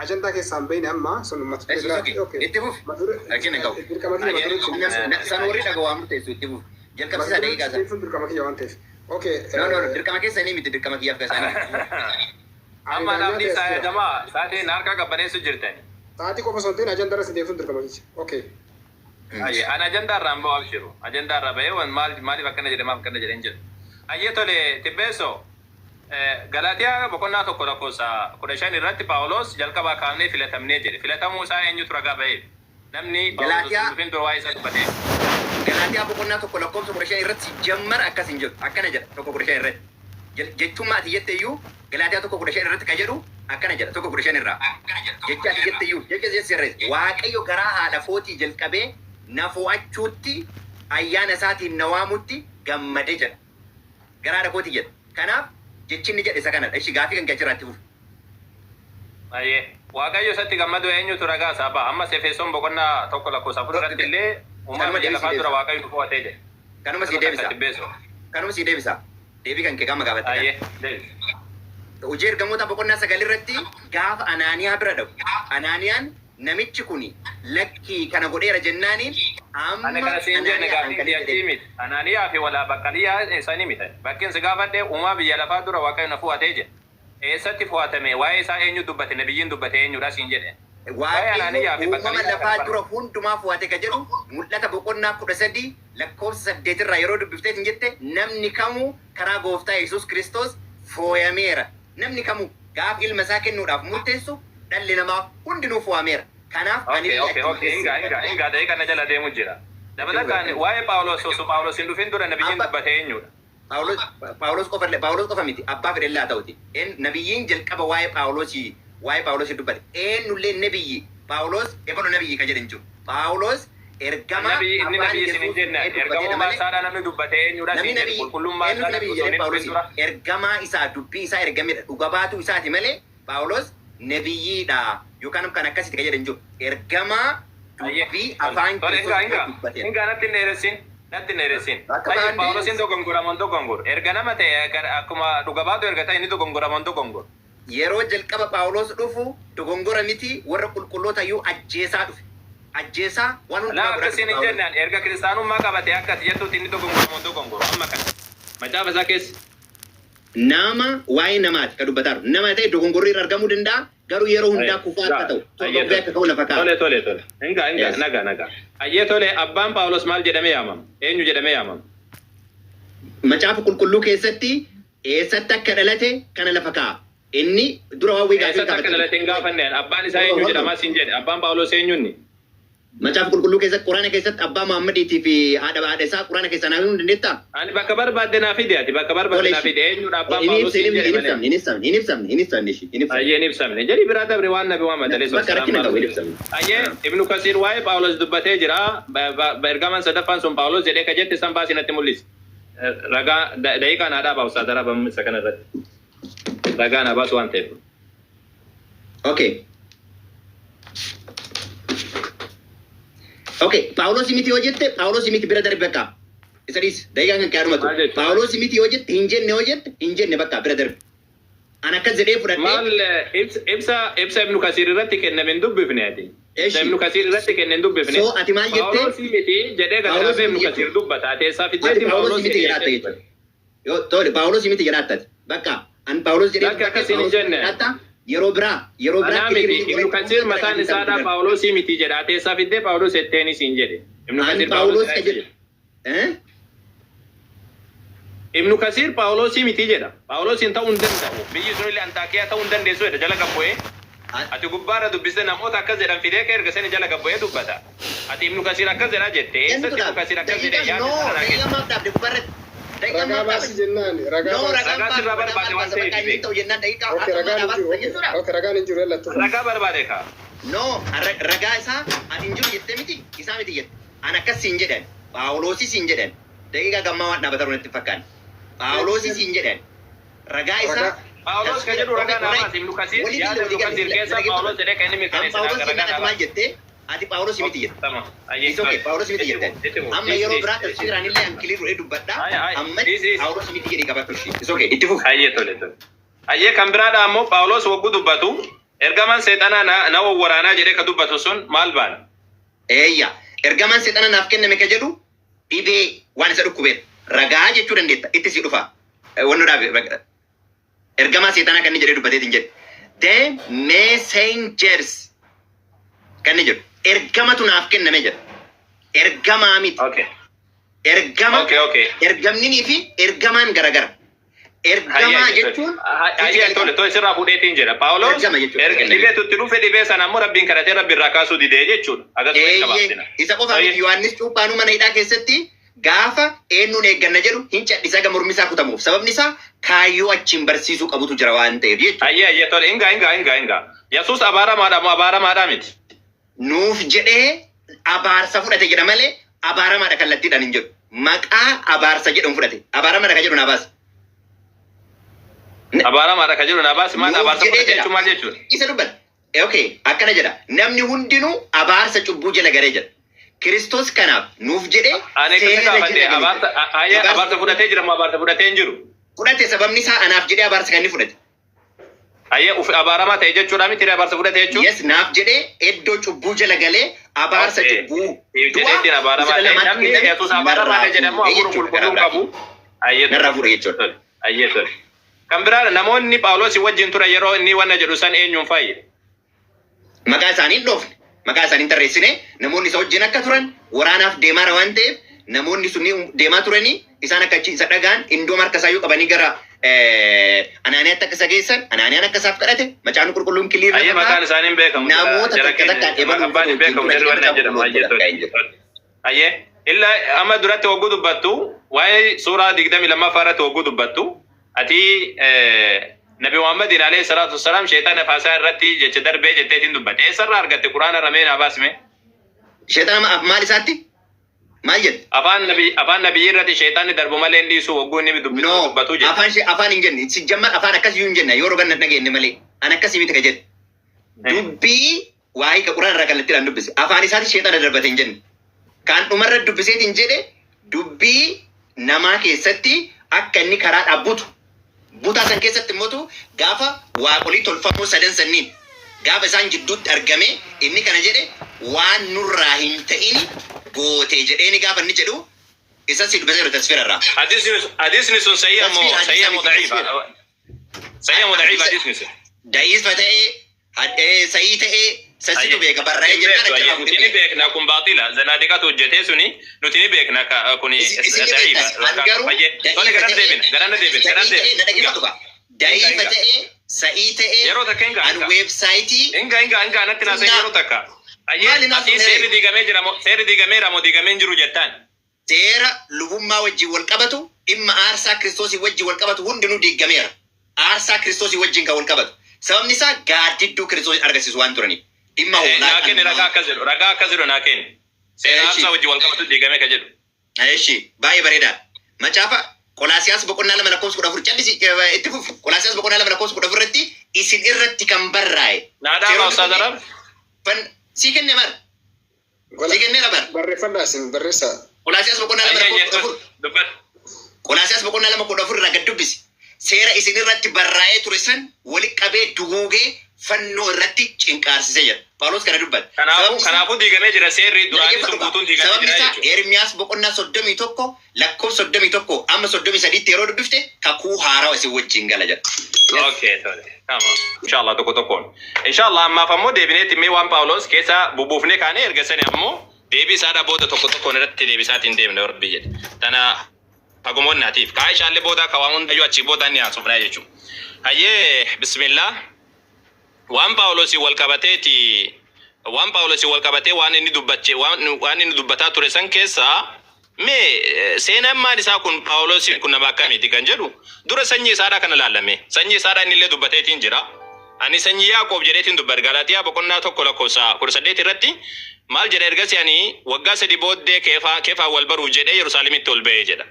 Speaker 2: Ajandaa keessaan bahine amma sun mata duree
Speaker 3: Yesuus
Speaker 2: biraati.
Speaker 3: okay. Itti fufi.
Speaker 2: Mata duree
Speaker 3: Rakkina hin qabu.
Speaker 2: dirqama kiyya mata duree
Speaker 3: San warri dhaga waan murteessu, itti fufi.
Speaker 2: mata
Speaker 3: Jalqabsiisaa
Speaker 2: duree
Speaker 3: daqiiqaa sana.
Speaker 2: dhiyeessuun dirqama kiyya waan ta'eef. Okay.
Speaker 3: No, no, no, dirqama keessa ni miti, dirqama kiyyaaf kasaanii.
Speaker 1: Amma
Speaker 2: Ani
Speaker 1: namni
Speaker 2: daanyaa
Speaker 1: isaa
Speaker 2: ta'es jira.
Speaker 1: jamaa sa'aatiin harka qabbaneessu jirtani.
Speaker 2: Sa'aatii qofa osoo hin ta'in ajandaa irra si deebisuun dirqama kiyya. Okay.
Speaker 1: Ayyee, ani ajandaa irraa hin bahu, abshiru. Ajandaa irraa bahee waan maal maaliif akkana jedhe, maaf akkana jedhe hin jedhu. Ayyee, tole, Tibbeessoo. Galaatiyaa boqonnaa 1 lakkoofsa 15 irratti Paawulos jalqabaa kaafnee filatamnee jedhe. Filatamuu isaa eenyutu ragaa baheef? Namni Paawulos osoo hin
Speaker 3: Galaatiyaa
Speaker 1: dhufin dura waa'ee isaa dubbatee.
Speaker 3: Galaatiyaa boqonnaa 1 lakkoofsa 15 irratti jammara akkas hin jedhu. Akkana jedha 1:15 irratti. Jechummaa ati jette iyyuu Galaatiyaa 1:15 irratti kan jedhu akkana jedha 1:15 irraa. Jecha ati jette iyyuu jecha jette sirreessa. Waaqayyo garaa haadha kootii jalqabee na fo'achuutti, ayyaana isaatiin na waamutti gammade jedha. Garaa haadha kootii jedha. Kanaaf jechi inni jedhe isa kanadha. Ishi gaafii kan kee achirraa itti fufi.
Speaker 1: Ayyee. Waaqayyo isatti gammadu eenyutu ragaa isaa ba'a? Ammas Efesoon boqonnaa 1 lakkoofsa 4 irratti illee uumaa
Speaker 3: Kanuma
Speaker 1: biyya
Speaker 3: deebisii
Speaker 1: lafaa dura
Speaker 3: deebisa.
Speaker 1: Waaqayyo nu fo'atee jedhe.
Speaker 3: Kanuma sii
Speaker 1: Kanuma takka
Speaker 3: deebisa.
Speaker 1: Tibbeessoo.
Speaker 3: Kanuma sii deebisa. Deebii kan kee gama gaafatte kana.
Speaker 1: Ayyee. Deebisi.
Speaker 3: Hojii Ergamoota boqonnaa 9 irratti gaafa Anaaniyaa bira dhaqu, Anaaniyaan namichi kun lakkii kana godheera jennaaniin
Speaker 1: Ani
Speaker 3: amma
Speaker 1: kana siin jenne
Speaker 3: Anaaniyaadhaan
Speaker 1: gaaffiin
Speaker 3: kan
Speaker 1: kiyya
Speaker 3: inni
Speaker 1: achii
Speaker 3: jedheen.
Speaker 1: miti. Anaaniyaa fi walaa baqqaliyaa sanii miti. Bakki si gaafadhe uumaa biyya lafaa dura Waaqayyo na fo'atee jedhe. Eessatti fo'atame? Waa'ee isaa eenyu dubbate? Nabiyyiin dubbate eenyudha siin jedhe. Waa'ee
Speaker 3: Waaqayyo
Speaker 1: Anaaniyaa fi
Speaker 3: uumama
Speaker 1: baqqaliyaa kana
Speaker 3: lafaa
Speaker 1: bara.
Speaker 3: dura hundumaa fo'ate ka jedhu Mul'ata boqonnaa 13 lakkoofsa 8 irraa yeroo dubbiftee hin jette, namni kamuu karaa gooftaa Yesuus Kiristoos fooyameera. Namni kamuu gaaf ilma isaa kennuudhaaf murteessu dhalli namaa hundinuu fo'ameera. Kanaaf anillee achuma
Speaker 1: Okay,
Speaker 3: keessa
Speaker 1: hinga, hinga, hinga, daqiiqa na jala deemu jira. Dabalataan waa'ee Phaawulos osoo Phaawulos hin dhufin dura nabiyyiin
Speaker 3: Abba
Speaker 1: dubbate eenyudha?
Speaker 3: Phaawulos qofa Phaawulos qofa miti, abbaa fedhellaa haa ta'uti. En nabiyyiin jalqaba waa'ee Phaawulosii dubbate eenyullee nabiyyi Phaawulos ebalu nabiyyi ka jedhe hin jiru. Phaawulos ergamaa
Speaker 1: Nabi inni
Speaker 3: afaan
Speaker 1: nabiyyi isin hin
Speaker 3: Yesuus
Speaker 1: jenne
Speaker 3: ta'ee dubbateedha
Speaker 1: ergamummaa
Speaker 3: malee
Speaker 1: isaadhaa namni dubbate eenyudha
Speaker 3: namni
Speaker 1: siin jedhe
Speaker 3: nabiyyi
Speaker 1: qulqullummaa
Speaker 3: eenyutu
Speaker 1: isaa namni
Speaker 3: nabiyyi
Speaker 1: osoo
Speaker 3: jedhee
Speaker 1: hin dhufin
Speaker 3: Phaawulosi
Speaker 1: dura.
Speaker 3: ergamaa isaa dubbii isaa ergamedha, dhuga baatuu isaati malee Phaawulos nabiyyiidha yookaan kan akkasitti ka jedhe hin jiru. Ergamaa
Speaker 1: Ayyee.
Speaker 3: dubbii afaan
Speaker 1: Tole,
Speaker 3: Kiristoos
Speaker 1: hinga, hinga,
Speaker 3: ta'ee dubbateedha.
Speaker 1: hinga, natti hin dheeressin. Natti hin dheeressin.
Speaker 3: Akka
Speaker 1: Tayyib
Speaker 3: ba'an
Speaker 1: Phaawulosin dogongora moo hin dogongoru? Erga nama ta'e akkuma dhuga baatu erga ta'e inni dogongora moo hin dogongoru?
Speaker 3: Yeroo jalqaba Phaawulos dhufu dogongora miti, warra qulqulloota iyyuu ajjeesaa dhufe. Ajjeesaa waan hundumaa
Speaker 1: Laa
Speaker 3: godhaa dhufe
Speaker 1: akkasiin hin
Speaker 3: Phaawulos.
Speaker 1: jennaan, erga kiristaanummaa qabate akka ati jettuutti inni dogongora moo hin dogongoru? Amma kana. Macaafa isaa keessa.
Speaker 3: Nama waa'ee namaati kan dubbataa jiru. Nama ta'e dogongorri irra argamuu danda'a, garuu yeroo hundaa kufaa akka ta'u, torba kufee akka ka'u lafa kaa'a.
Speaker 1: Tole. Hinga, hinga,
Speaker 3: Yes.
Speaker 1: naga, naga. Ayyee, tole, abbaan Phaawulos maal jedhamee yaamama? Eenyu jedhamee yaamama?
Speaker 3: Macaafa qulqulluu keessatti eessatti akka dhalate kana lafa kaa'a. Inni dura waan wayii gaafii
Speaker 1: Eessatti akka
Speaker 3: gaafate.
Speaker 1: dhalate hin gaafanne. Abbaan isaa eenyu jedhamaa siin jedhe. Abbaan Phaawulos eenyunni?
Speaker 3: Macaafa qulqulluu keessatti, Quraana keessatti abbaa Muhammadiitii fi haadha isaa Quraana keessaa naa himuu hin dandeettaa?
Speaker 1: Ani bakka barbaadde naa fide, ati bakka barbaadde
Speaker 3: Tole
Speaker 1: naa
Speaker 3: ishii.
Speaker 1: fide, eenyudha abbaan
Speaker 3: Hin
Speaker 1: Phaawulos
Speaker 3: ibsa,
Speaker 1: siin
Speaker 3: hin
Speaker 1: jedhe malee.
Speaker 3: ibsamne, hin ibsamne, hin ibsamne, hin ibsamne ishii, hin ibsamne.
Speaker 1: Ayyee, hin ibsamne. Jedhi biraa dabre, waan Nabi Muhammad alayhi
Speaker 3: Bakka
Speaker 1: salaam
Speaker 3: rakkina
Speaker 1: maal
Speaker 3: qabu hin ibsamne.
Speaker 1: Ayyee, Ibnu Kasiir waa'ee Phaawulos dubbatee jira. Ergamaan sadaffaan sun Phaawulos jedhee ka jette san baasii natti mul'isi. Ragaa daqiiqaa naa dhaaba ustaaz Araba isa kana irratti. Ragaa naa baasu waan ta'eef.
Speaker 3: Okay. Phaawulos miti yoo jette, Phaawulos miti, bira darbi bakka. Isa dhiisi. Daqiiqaan kan kee dhumatu.
Speaker 1: Maal jechuudha?
Speaker 3: Phaawulos miti yoo jette, hin jenne yoo jette, hin jenne, bakka bira darbi. An akkas jedhee fudhadhee
Speaker 1: Maal ibsa Ibnu Kasiir irratti kenname hin dubbifne ati. Ibsa
Speaker 3: Eshi.
Speaker 1: Ibnu Kasiir irratti kenne hin dubbifne.
Speaker 3: So ati maal jette?
Speaker 1: Phaawulos miti jedhee gad
Speaker 3: Phaawulos
Speaker 1: dhaabee Ibnu
Speaker 3: miti
Speaker 1: Kasiir
Speaker 3: jechuudha.
Speaker 1: dubbata. Ati eessaa
Speaker 3: Ati
Speaker 1: fiddeetti
Speaker 3: Phaawulos
Speaker 1: Phaawulos
Speaker 3: miti
Speaker 1: jedhee
Speaker 3: jedhaatta
Speaker 1: jettee
Speaker 3: jechuudha. Yoo tole, Phaawulos miti jedhaatta ati. Bakka an Phaawulos jedhee
Speaker 1: Lakki
Speaker 3: dubbadhee
Speaker 1: akkasiin hin
Speaker 3: Phaawulos miti
Speaker 1: jenne.
Speaker 3: jedhaatta, yeroo biraa
Speaker 1: Anaa miti.
Speaker 3: clear
Speaker 1: Ibnu Kasiir mataan isaadhaa Phaawulosii miti jedha. Ati eessaa fiddee Phaawulos jetteeni siin jedhe. Ibnu
Speaker 3: An
Speaker 1: Kasiir Phaawulos
Speaker 3: Phaawulos ka jedhe. Eh?
Speaker 1: Ibnu Kasiir Phaawulosii miti jedha. Phaawulosiin ta'uu hin danda'u. Biyyi sunillee Antaakiyaa ta'uu hin dandeessu jedha jala gabbu'ee. Ati gubbaarra dubbiste namoota akkas jedhan fidee kee erga sani jala gabbu'ee dubbata. Ati Ibnu Kasiir akkas jedha jette.
Speaker 3: Eenyutu
Speaker 1: Eessatti Ibnu
Speaker 3: dhaabe?
Speaker 1: Kasiir akkas jedhee
Speaker 3: Daqiiqaan
Speaker 1: yaada
Speaker 3: no
Speaker 1: sana naa
Speaker 3: daqiiqaan
Speaker 1: kenna.
Speaker 3: maaf dhaabde gubbaarratti? Daqiiqaan
Speaker 2: Ragaa
Speaker 3: maaf
Speaker 2: baasii
Speaker 3: dhaabde?
Speaker 2: jennaan ragaa
Speaker 3: No,
Speaker 2: baasii.
Speaker 3: ragaan
Speaker 1: Ragaa sirraa
Speaker 3: baasu, ragaan
Speaker 1: barbaade
Speaker 3: maal
Speaker 1: waan
Speaker 3: baasa, bakka
Speaker 1: ta'eef.
Speaker 3: inni ta'u jennaan daqiiqaa
Speaker 2: Okay,
Speaker 3: akka
Speaker 2: ragaan hin
Speaker 3: ammaa
Speaker 2: jiru.
Speaker 3: dhaabaa
Speaker 2: Okay,
Speaker 3: jechuudha.
Speaker 2: okay, ragaan hin jiru yalla tufa.
Speaker 1: Ragaa barbaade kaa.
Speaker 3: No, ragaa isaa ati hin jiru jettee miti, isaa miti jette. An akkas siin jedhan, Phaawulosis siin jedhan. Daqiiqaa gammaa waan dhaabataru natti hin fakkaanne. Phaawulosis hin jedhan. Ragaa isaa
Speaker 2: Ragaa.
Speaker 1: Phaawulos kan jedhu ragaa naa baasi. Ibnu Kasiir
Speaker 3: Walii
Speaker 1: yaada
Speaker 3: gala,
Speaker 1: Ibnu
Speaker 3: walii
Speaker 1: Kasiir
Speaker 3: gala.
Speaker 1: keessa Phaawulos jedhee kan inni
Speaker 3: Kan
Speaker 1: mirkaneesse
Speaker 3: Phaawulos
Speaker 1: ragaa
Speaker 3: jennaan
Speaker 1: naa
Speaker 3: ati maal
Speaker 1: baasi.
Speaker 3: jettee? Ati Phaawulos miti jette.
Speaker 1: Tamam. Ayyee.
Speaker 3: It's okay, Phaawulos miti
Speaker 1: Itti
Speaker 3: jette.
Speaker 1: fufu, itti fufu.
Speaker 3: Amma yeroo
Speaker 1: Dhiisi,
Speaker 3: biraa
Speaker 1: dhiisi.
Speaker 3: tafsiiraan illee an clear godhee dubbadha.
Speaker 1: Aye, aye.
Speaker 3: Amma
Speaker 1: Dhiisi, dhiisi.
Speaker 3: Phaawulos miti jedhee qabadhu ishee. It's okay, itti fufu.
Speaker 1: Ayyee, tole tole. Ayyee, kan biraadha ammoo Phaawulos wagguu dubbatu ergamaan seexanaa na wawwaraanaa jedhee ka dubbatu sun maal baana?
Speaker 3: Eeyya. Ergamaan seexana naaf kenname ka jedhu dhibee waan isa dhukkubeef ragaa jechuu dandeetta. Itti si dhufa. Wanno dhaabe. Ergamaa seexanaa kan inni jedhee dubbateetiin jedhe. The messengers kan inni jedhu. Ergamatu naaf kenname jedha. Ergamaa miti. Ergama.
Speaker 1: Okay.
Speaker 3: Ergamninii fi ergamaan garagara. Ergamaa jechuun
Speaker 1: Ayyee, tole tole, sirraa fuudheetiin jedha. Phaawulos
Speaker 3: Ergama jechuudha.
Speaker 1: erga dhibeetu itti dhufe, dhibee sana ammoo Rabbiin kadhatee Rabbi irraa kaasuu didee jechuudha. Akkasuma hin
Speaker 3: Eeyyee,
Speaker 1: qabaasina.
Speaker 3: isa qofa miti. Yohaannis cuuphaanuu mana hidhaa keessatti gaafa eenyuun eegganna jedhu hin cadhisa gama mormi isaa kutamuuf. Sababni isaa kaayyoo achiin barsiisuu qabutu jira waan ta'eef jechuudha.
Speaker 1: Ayyee, tole, ingaa ingaa ingaa ingaa. Yesuus abaaramaadha moo abaaramaadha miti?
Speaker 3: Nuuf jedhee abaarsa fudhate jedha malee abaaramaadha kallattiidhaan hin jedhu. Maqaa abaarsa jedhamu fudhate. Abaaramaadha kan jedhu naa baasa.
Speaker 1: Abaaramaadha kan jedhu naa baasi. Maal
Speaker 3: Nuuf
Speaker 1: abaarsa
Speaker 3: jedhee
Speaker 1: fudhate
Speaker 3: jedha.
Speaker 1: jechuun maal jechuudha?
Speaker 3: Isa dubbata. Okay, akkana jedha. Namni hundinuu abaarsa cubbuu jala garee jedha. Kiristoos kanaaf nuuf jedhee
Speaker 1: Ani akkasi
Speaker 3: seera
Speaker 1: gaafadhe
Speaker 3: jala galee
Speaker 1: abaarsa
Speaker 3: jedha.
Speaker 1: ayyee, abaarsa fudhatee jira moo abaarsa fudhatee hin jiru?
Speaker 3: Fudhate, sababni isaa anaaf jedhee abaarsa kan inni fudhate.
Speaker 1: Ayyee, uf abaaramaa ta'e jechuudha miti abaarsa fudhate jechuun?
Speaker 3: Yes, naaf jedhee iddoo cubbuu jala galee abaarsa cubbuu
Speaker 1: Jedheetiin abaaramaa
Speaker 3: isa
Speaker 1: ta'e.
Speaker 3: namaatti
Speaker 1: Namni
Speaker 3: kenname
Speaker 1: Yesuus abaaramaadha jedhamu
Speaker 3: narraa
Speaker 1: hafuura
Speaker 3: fuudhe
Speaker 1: qulqulluu
Speaker 3: jechuudha.
Speaker 1: qabu. Ayyee,
Speaker 3: Narraa fuudhe jechuudha.
Speaker 1: Ayyee, tole. Kan biraa, namoonni Phaawulos wajjin ture yeroo inni wanna jedhu san eenyuun fayyade?
Speaker 3: Maqaa isaanii hin dhoofne. Maqaa isaanii hin tarreessine. Namoonni isa wajjin akka turan, waraanaaf deemaara waan ta'eef, namoonni sunni deemaa turanii isaan akka achi isa dhagaan indoom harka isaayyuu qabanii gara Anaaniyaatti akka isa geessan, Anaaniyaan akka isaaf kadhate macaafni qulqulluun clear
Speaker 1: Ayyee, maqaan isaanii hin beekamu.
Speaker 3: Namoota
Speaker 1: Jara
Speaker 3: takka takkaan
Speaker 1: keenya
Speaker 3: ebaluu
Speaker 1: abbaan hin beekamu
Speaker 3: wajjin
Speaker 1: jarri
Speaker 3: turan
Speaker 1: wannan jedhamu. Ayyee, tole. Ayyee, illa amma duratti hogguu dubbattu, waa'ee suuraa 22ffaa irratti hogguu dubbattu, ati Nabi Muhammadiin alayhi salaatu wassalaam sheexana faasaa irratti jecha darbee jetteetiin dubbatte. Eessarraa argatte? Quraana irra mee naa baasime?
Speaker 3: Sheexana maal isaatti? Maal jette?
Speaker 1: Afaan nabiyyi irratti sheexanni darbu malee hin dhiisu hogguu inni dubbisu
Speaker 3: No,
Speaker 1: dubbatu jedhe.
Speaker 3: afaan afaan hin jenne. Si jamman afaan akkasii hin jenne yeroo ganna dhageenye malee. An akkasii miti ka jedhe. Dubbii waa'ee ka Quraan irraa kallattiidhaan dubbise. Afaan isaatti sheexana darbate hin jenne. Kan dhumarra dubbiseetiin jedhe dubbii namaa keessatti akka inni karaa dhaabbutu. Butaa san keessatti immoo gaafa waaqolii tolfamoo sadan sanniin gaafa isaan jidduutti argame inni kana jedhe, waan nurraa hin ta'ini goote jedheeni gaafa inni jedhu isa si dubbisee jiru tasfira irraa.
Speaker 1: Hadiisni sun sahiha moo
Speaker 3: Tasfiira,
Speaker 1: sahiha moo
Speaker 3: hadiisa
Speaker 1: da'iifa? Sahiha moo da'iifa hadiisni sun?
Speaker 3: Da'iifa ta'ee hadhee sa'ii ta'ee sassitu beeka barraa'ee
Speaker 1: Hin
Speaker 3: jennaan
Speaker 1: beektu,
Speaker 3: achirraa
Speaker 1: ayyee, nuti ni
Speaker 3: fuudhee
Speaker 1: beekna kun baaxila. Zanaadiqatu hojjetee suni nuti ni beekna kuni
Speaker 3: Isin ni
Speaker 1: da'iifa.
Speaker 3: beektas. An garuu
Speaker 1: Ayyee, tole,
Speaker 3: da'iifa
Speaker 1: garana
Speaker 3: ta'ee
Speaker 1: deebina, garana deebina, garana
Speaker 3: sa'ii ta'ee na
Speaker 1: deebina.
Speaker 3: dhaggeeffatu ba. Da'iifa ta'ee sa'ii ta'ee
Speaker 1: Yeroo takka hin
Speaker 3: an
Speaker 1: ga'a.
Speaker 3: weebsaayitii
Speaker 1: Inga inga inga, natti naasee yeroo takka. Ayyee,
Speaker 3: Maali
Speaker 1: ati
Speaker 3: naasuu?
Speaker 1: seerri diigamee jira moo seerri diigameera moo diigamee hin jiru jettaan?
Speaker 3: Seera lubummaa wajjin wal qabatu, dhimma aarsaa Kiristoosii wajjin wal qabatu hundinuu diigameera. Aarsaa Kiristoosii wajjin kan wal qabatu. Sababni isaa gaaddidduu Kiristoos argisiisu waan turaniif. Dhimma hoolaa
Speaker 1: Naa kenni ragaa
Speaker 3: qalmaa.
Speaker 1: Akkas jedhu, ragaa akkas jedhu naa kenni. Seera aarsaa wajjin wal qabatu diigamee ka jedhu.
Speaker 3: Eshi, baay'ee bareedaa. Macaafa Qolaasiyaas boqonnaa 2 lakkoofsa 14 callisi itti fufi. Qolaasiyaas boqonnaa 2 lakkoofsa 14 irratti isin irratti kan barraa'e.
Speaker 1: Naa dhaaba
Speaker 3: Seeronni
Speaker 1: Ustaaz
Speaker 3: kunneen
Speaker 1: Arab.
Speaker 3: Sii kenne bar. Sii kenneera bar.
Speaker 2: Barreeffadhaa, isin barreessaa.
Speaker 3: Qolaasiyaas boqonnaa 2
Speaker 1: Ayyee,
Speaker 3: lakkoofsa 14.
Speaker 1: dubbadhu.
Speaker 3: Qolaasiyaas boqonnaa 2 14 irraa gad dubbisi. Seera isin irratti barraa'ee ture san wali qabee duguugee fannoo irratti cinqaarsisee jira. Phaawulos kana dubbate.
Speaker 1: Kanaafuu
Speaker 3: Sababni isaa
Speaker 1: kanaafuu diigamee jira, seerri duraanii sun
Speaker 3: Dhaggeeffadhu
Speaker 1: guutuun diigamee
Speaker 3: Sababni
Speaker 1: jira
Speaker 3: isaa
Speaker 1: jechuudha.
Speaker 3: Ermiyaas boqonnaa 31 lakkoofsa 31 amma 33tti yeroo dubbifte kakuu haarawaa isin wajjin gala jedha. Yes.
Speaker 1: Okay, tole. Tamam. Inshallah tokko tokkoon. Inshallah ammaaf ammoo deebineetti mee waan Phaawulos keessa bubuufnee kaanee erga sani ammoo deebii isaadhaa booda tokko tokkoon irratti deebisaatiin deemne Rabbi jedhe. Tana fagumoonnaatiif. Kaa ishaallee booda ka waan hundayyuu achii booda inni haasofnaa jechuudha. Hayyee, bismillah. Waan Phaawulosii wal qabateeti, waan Phaawulosii wal qabatee waan inni dubbache waan inni dubbataa ture san keessaa mee seenaan maal isaa kun, Phaawulosii kun nama akkamiiti kan jedhu dura sanyii isaadhaa kana laalame. Sanyii isaadhaa inni illee dubbateetiin jira. Ani sanyii Yaaqoob jedheetiin dubbadha. Galaatiyaa boqonnaa 1 lakkoofsa 18 irratti maal jedha? Ergasii ani waggaa 3 booddee keefaa wal baruuf jedhee Yerusaalemitti ol ba'ee jedha.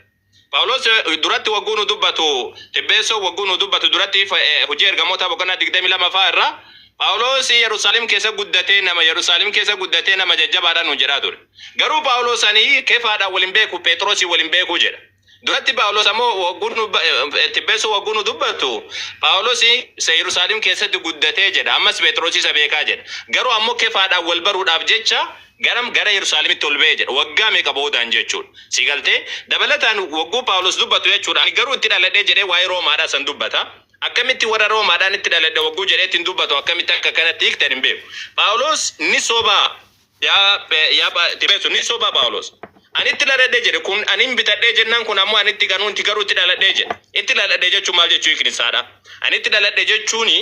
Speaker 1: Phaawulos duratti wagguu nu dubbatu, Tibbeessoo wagguu nu dubbatu duratti, Hojii Ergamoota boqonnaa 22 fa'aa irraa, Phaawulos Yerusaalem keessa guddatee, nama Yerusaalem keessa guddatee, nama jajjabaadha nu jedhaa ture. Garuu Phaawulos ani Kefaadhaan waliin beeku, Phexrosii waliin beekuu jedha. Duratti Phaawulos ammoo wagguu nu Tibbeessoo wagguu nu dubbatu, Phaawulos isa Yerusaalem keessatti guddatee jedha. Ammas Phexros isa beekaa jedha. Garuu ammoo Kefaadhaan wal baruudhaaf jecha garam gara Yerusaalemitti ol ba'ee jedha. Waggaa meeqa boodaan jechuudha. Si galtee? Dabalataan wagguu Phaawulos dubbatu jechuudha. Ani garuu itti dhaladhee jedhee waa'ee Roomaadhaa san dubbata. Akkamitti warra Roomaadhaan itti dhaladhe wagguu jedhee ittiin dubbatu, akkamitti akka kanatti hiiktan hin beeku. Phaawulos ni sobaa, yaa yaa Tibbeessu, ni sobaa Phaawulos. Ani itti dhaladhee jedhe kun, ani hin bitadhee jennaan, kun ammoo ani itti ganuunti, garuu itti dhaladhee jedhe. Itti dhaladhee jechuun maal jechuu hiikni isaadha? Ani itti dhaladhe jechuuni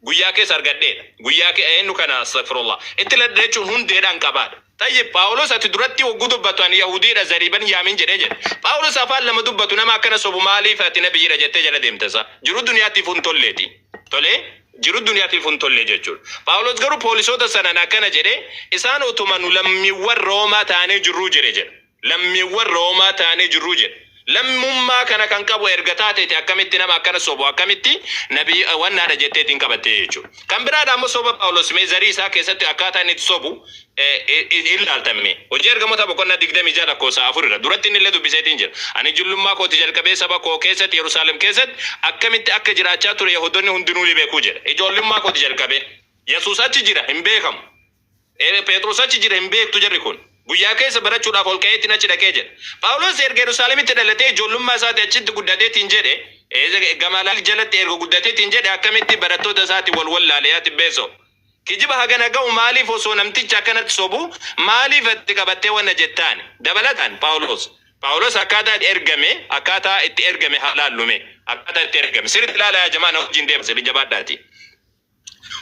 Speaker 1: guyyaa keessa argadheedha. Guyyaa kee eenyu kana, astaghfirullah. Itti dhaladhe jechuun hundeedhaan qabaadha. Tayyib, Phaawulos ati duratti wagguu dubbatu ani Yahudiidha zariiban yaamin jedhee jedhe. Phaawulos afaan lama dubbatu, nama akkana sobu, maaliif ati nabiyyiidha jettee jala deemta isa? Jiru duniyaatiif hin tolleeti. Tolee? Jiru duniyaatiif hin tolle jechuudha. Phaawulos garuu poolisoota sanaan akkana jedhee, isaan utuma nu lammiiwwan Roomaa taanee jirruu jedhe jedha. Lammiiwwan Roomaa taanee jirruu jedhe. Lammummaa kana kan qabu erga taateeti, akkamitti nama akkana sobu, akkamitti nabii wannaadha jetteetiin qabattee jechuudha. Kan biraadha ammoo soba Phaawulos mee zarii isaa keessatti akkaataa inni itti sobu ilaaltame. Hojii Ergamoota boqonnaa 26 lakkoofsa 4 irra duratti inni illee dubbiseetiin jira. Ani ijoollummaa kooti jalqabee saba koo keessatti, Yerusaalem keessatti akkamitti akka jiraachaa ture Yahudoonni hundinuu ni beekuu jedha. Ijoollummaa kooti jalqabee. Yesuus achi jira hin beekamu. Phexros achi jira hin beektu jarri kun. Guyyaa keessa barachuudhaaf ol ka'eetiin achi dhaqee jedha. Phaawulos erga Yerusaalemitti dhalatee, ijoollummaa isaati achitti guddateetiin jedhe, Gamaliel jalatti erga guddateetiin jedhe, akkamitti barattoota isaati wal wallaale, yaa Tibbeessoo? Kijiba hagana ga'u maaliif, osoo namtichi akkanatti sobu, maaliif itti qabattee wanna jettaani? Dabalataan Phaawulos akkaataa itti ergame, akkaataa itti ergame haa laallume. Akkaataa itti ergame. Sirriitti ilaalaa yaa jamaa, na wajjin deema, sirrii jabaadhaati.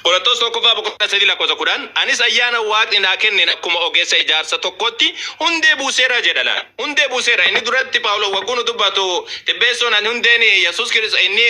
Speaker 1: Qorontos 1ffaa boqonnaa 3 lakkoofsa 10, anis ayyaana Waaqni naa kenneen akkuma ogeessa ijaarsa tokkotti hundee buuseera jedha laal. Hundee buuseera. Inni duratti Phaawulos wagguu nu dubbatu, Tibbeessoon, ani hundeen Yesuus Kiristoos, inni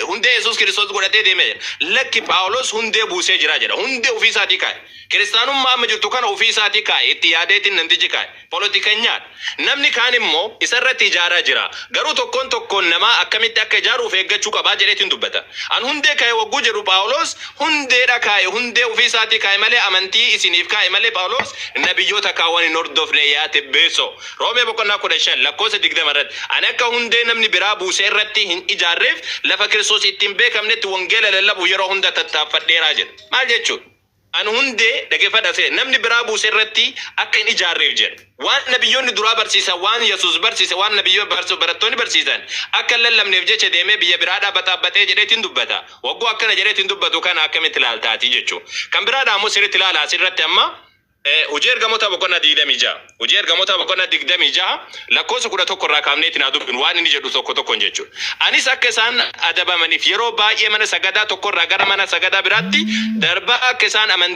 Speaker 1: hundee Yesuus Kiristoos godhatee deemee jedha. Lakki, Phaawulos hundee buusee jira jedha. Hundee ofii isaatii kaa'e. Kiristaanummaa amma jirtu kana ofii isaatii kaa'e, itti yaadeetiin namtichi kaa'e. Polotikanyaadha. Namni kaan immoo isarratti ijaaraa jira. Garuu tokkoon tokkoon namaa akkamitti akka ijaaru of eeggachuu qabaa jedheetiin dubbata. An hundee kaa'e wagguu jedhu, Phaawulos hundeedha kaa'e, hundee ofii isaatii kaa'e malee, amantii isiniif kaa'e malee, Phaawulos nabiyyoota kaawwan hin hordofne, yaa Tibbeessoo. Roomee boqonnaa 15 lakkoofsa 20 irratti, ani akka hundee namni biraa buuse irratti hin ijaarreef, lafa Kiristoos ittiin beekamnetti wangeela lallabuuf yeroo hunda tattaaffadheeraa jedha. Maal jechuudha? Ani hundee, dhaggeeffadha see, namni biraa buuse irratti akka hin ijaarreef jedha. Waan nabiyyoonni duraa barsiisan, waan Yesuus barsiise, waan nabiyyoonni barattoonni barsiisan akka hin lallabneef jecha deemee biyya biraadhaa baxaabbaxee jedheetiin dubbata. Wagguu akkana jedheetiin dubbatu kana akkamitti ilaaltaati jechuudha. Kan biraadhaa ammoo sirriitti ilaala asirratti amma Hojii Ergamoota boqonnaa 26. Hojii Ergamoota boqonnaa 26 lakkoofsa 11 irraa kaafneetiin haa dubbinu waan inni jedhu tokko tokkoon jechuudha. Anis akka isaan adabamaniif yeroo baay'ee mana sagadaa tokko irraa gara mana sagadaa biraatti darbaa akka isaan amantii